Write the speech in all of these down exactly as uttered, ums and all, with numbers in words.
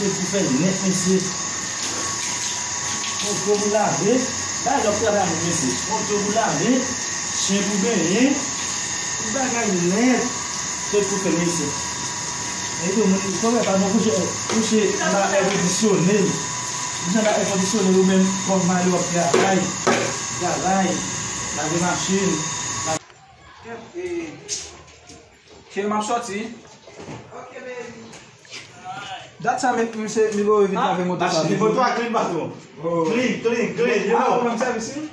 Se pou fè nèt, mesye. Moto pou lave. Bagay lòt travay moun, mesye. Moto pou lave. Chen pou benyen. Tout bagay nèt. Se pou fè, mesye. E tou, moun, kòmè pa bon kouche, kouche anba èkondisyone. Kouche anba èkondisyone, ou menm, kòm mari w ap travay. Travay. Lave machin. Kèt, e, cheri, m ap sòti. Ok, baby. Dat sa, men, misye, mi bo evit lave moto sa. Moto a clean, patron. Clean, clean, clean, you know. Ah, ou ban m sèvis, wi.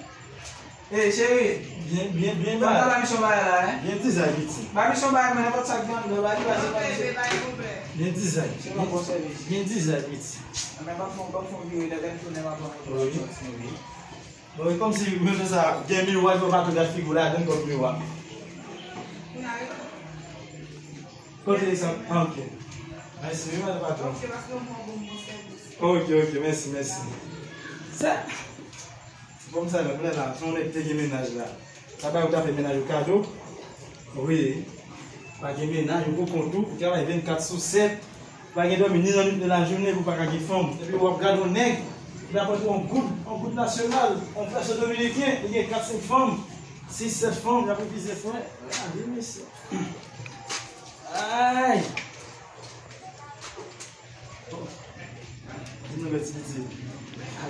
Ey, cheri. Byen, byen, byen bay. Ban misyon bagay la, hein. Byen dizay, piti. Ban misyon bagay, men nenpòt sa k gen anndan, ba li, ba se pa misye. Byen dizay. Se yon bon sèvis. Byen dizay, piti. Men ban m fè, ban m fè yon vire, lè m tounen, m ap ban moto a sòti. Wi. Bon, e kòmsi mwen fè sa, gen miwa, yo pa tou gad figi w ladan kòm miwa. Kote sa? Ah, ok. Mèsi, wi, madan patwon. Ok, ok, mèsi, mèsi. Sa, se kòm sa, menm lè la, se yon nèg te gen mennaj la. Sa bay ou ta fè mennaj ou kado? Wi. Pa gen mennaj, ou pou kont ou, ou travay vennkat sou sèt. Pa gen dòmi ni nan nwit ni lajounen pou pa ka gen fanm. Epi w ap gade yon nèg, li apòte yon goud, yon goud nasyonal, yon vèso dominiken, li gen kat senk fanm, sis sèt fanm, y ap refize frè. Gade mesye. Ay! Di nou mèsi piti.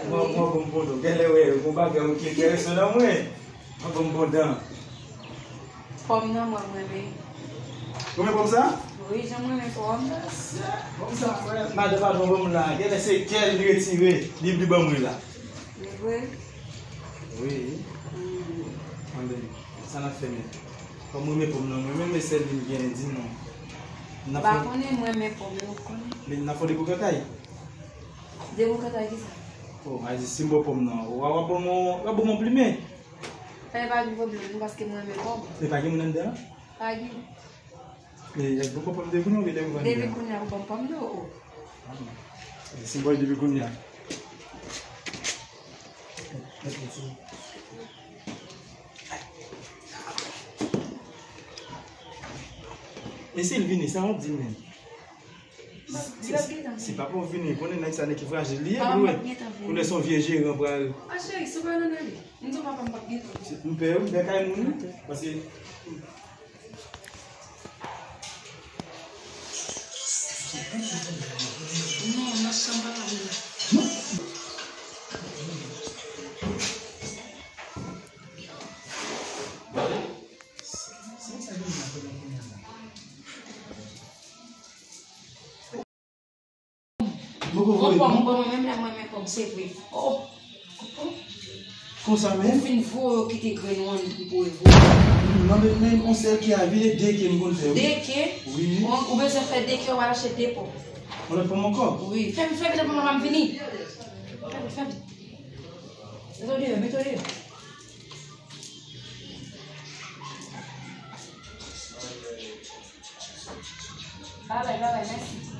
Mwen, mwen, bon, bon, bon, genlè wè, bon bagay, ou ki enterese nan mwen. Mwen, bon, bon, dan. Pòm nan mwen, mwen renmen. Ou renmen pòm sa? Wi, jan mwen renmen pòm. Pòm sa, frè, madan patwon ban m la. Genlè se kè l li retire, li, li ban mwen la. Li vre? Wi. Mm. Tande, sa n ap fè menm? Kòm mwen renmen pòm nan, mwen menm, e sèl li m gen, di non. M pa konnen, mwen renmen pòm, ou konnen. Men n ap fè de bokantay? De bokantay kisa? Oh, a di si m ba w pòm nan, w a, w a ban m, w a ban m yon plimen. Fè pa gen pwoblèm, non, paske mwen renmen pòm. E pa gen moun anndan? Pa gen. E, e, ou pran pòm depi kounye a oubyen depi ou vann li a? Depi kounye a, ou pran pòm nan, o. Ah, non. E, si m ba w li depi kounye a. E si l vini, sa w ap di l menm? Li ap gentan vini. Se papa w vini, konnen nèg sa nèg ki frajil li ye, wi. Kounye a se yon vye jeran pral. Ah, cheri, si w pa nan li. M di w papa m p ap gentan vini. M pè, m pè kay moun, wi. Paske non, nan chanm papa m nan. Bon, pòm, bon, mwen menm lè mwen renmen pòm, se vre. Oh, oh. Konsa menm? Ou fin voye yo kite grenn ou ann pou voye voye. Non, men, men, yon sèl ki a vini, de ke m konn fè, wi. De ke? Wi. Ou, ou bezwen fè de ke, ou al achte de pòm. Yon lòt pòm ankò? Wi. Fè vit, fè vit, papa m vini. Fè vit, fè vit. Mete w deyò, mete w deyò. Babay, babay, mèsi.